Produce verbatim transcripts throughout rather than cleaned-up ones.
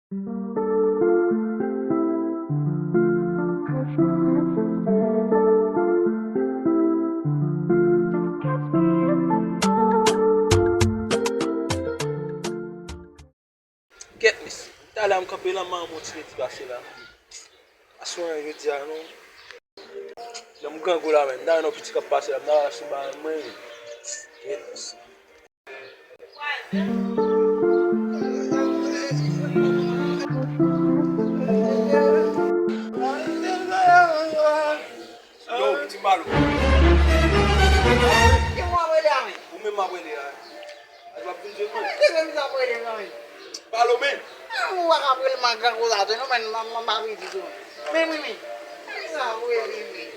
Kèt, mesye. Talè a m kanpe la, m an bon ti ledi pase la. Aswè a, jodi a, non. Lè m grangou la menm, m ta wè yon piti k ap pase la, m ta wè sou bagay mwen. Kèt, mesye. Yo, piti balo. Ki moun ap rele a menm? Ou menm m ap rele a. Al w ap vin jwenn mwen. Ki moun ap rele a menm? Balo, men. Ou pa ka ap rele m ak gran koz atò non, men m ap rele tou. Men, men, men. Ki moun ap rele, men?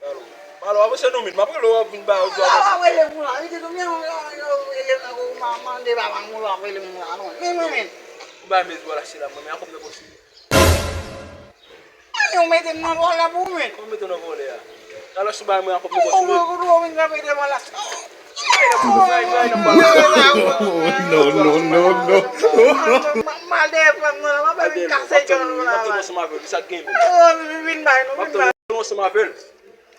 Balo. Balo, avanse non, men. M ap rele w, w ap vin ba yo. Ou pa rele moun la. Li te tou, men, ou rele m nan kou, m a mande papa m, ou pa rele moun la non. Men, men, men. Ou bay mezi w la, se la, mwen, men, akòm nan konsi. Mwen, ou mete m nan vòlè pou ou, men. Kòman mete w nan vòlè a? Talè sou bay mwen akòm nan konsi, men. Ou, ou, ou vin kanpe devan la. No, no, no, no. M al dèyè frè m nan la, m ap fè vin kase djòl nou la. M ap tande ansanm avè l, sa k gen menm. Vin bay nou, vin bay nou. M ap tande ansanm avè l.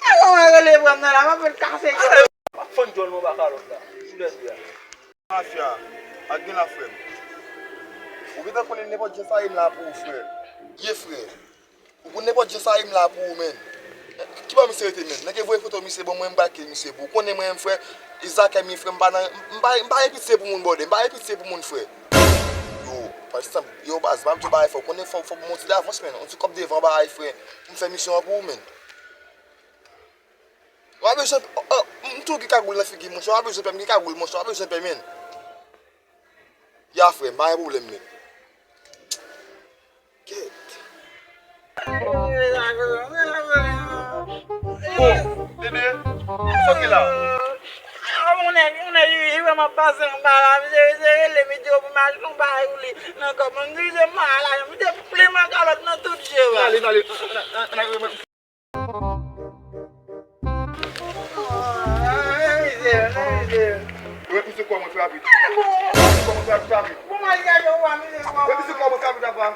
Alò, mwen rele frè m nan la, m ap fè l kase djòl. M ap fann djòl nou anba kalòt la. Sou lèzye a. Mafya, pa t gen la, frè m. Ou gentan konnen nenpòt jan sa ye m la pou ou, frè. Ye, frè. Ou konn nenpòt jan sa ye m la pou ou, menn. Ki bò misye rete, menn? Nèg yo voye foto misye ban mwen, m ba ke misye pou ou. Konnen mwen menm, frè, Isaac Hermie, frè, m pa nan, m pa, m pa gen pitye pou moun, brother. M pa gen pitye pou moun, frè. Yo, pa egzanp, yo, baz, m ap di w bagay, frè. Ou konnen fò, fò m monte davans, menn. On ti kòb devan bagay, frè. Pou m fè misyon an pou ou, menn. W a bezwen, oh, oh, m tou gen kagoul nan figi m, monchè. W a bezwen pè, m gen kagoul, monchè. W a bezwen pè, menn. Ya, frè m, pa gen pwoblèm, menn. Kèt. Oh, bebe, sa w gen la? Yon nèg, yon nèg, wi, wi, m ap pase anba la, misye, misye rele m, li di yo pou m achte yon bagay pou li nan kòb mwen, m di, misye, m pa la, misye plen m an kalòt nan tout je w. Ale, ale, ale, ale. Repousse kò mwen trè rapid. Repousse kò mwen trè rapid, trè rapid. Repousse kò mwen trè rapid, apa.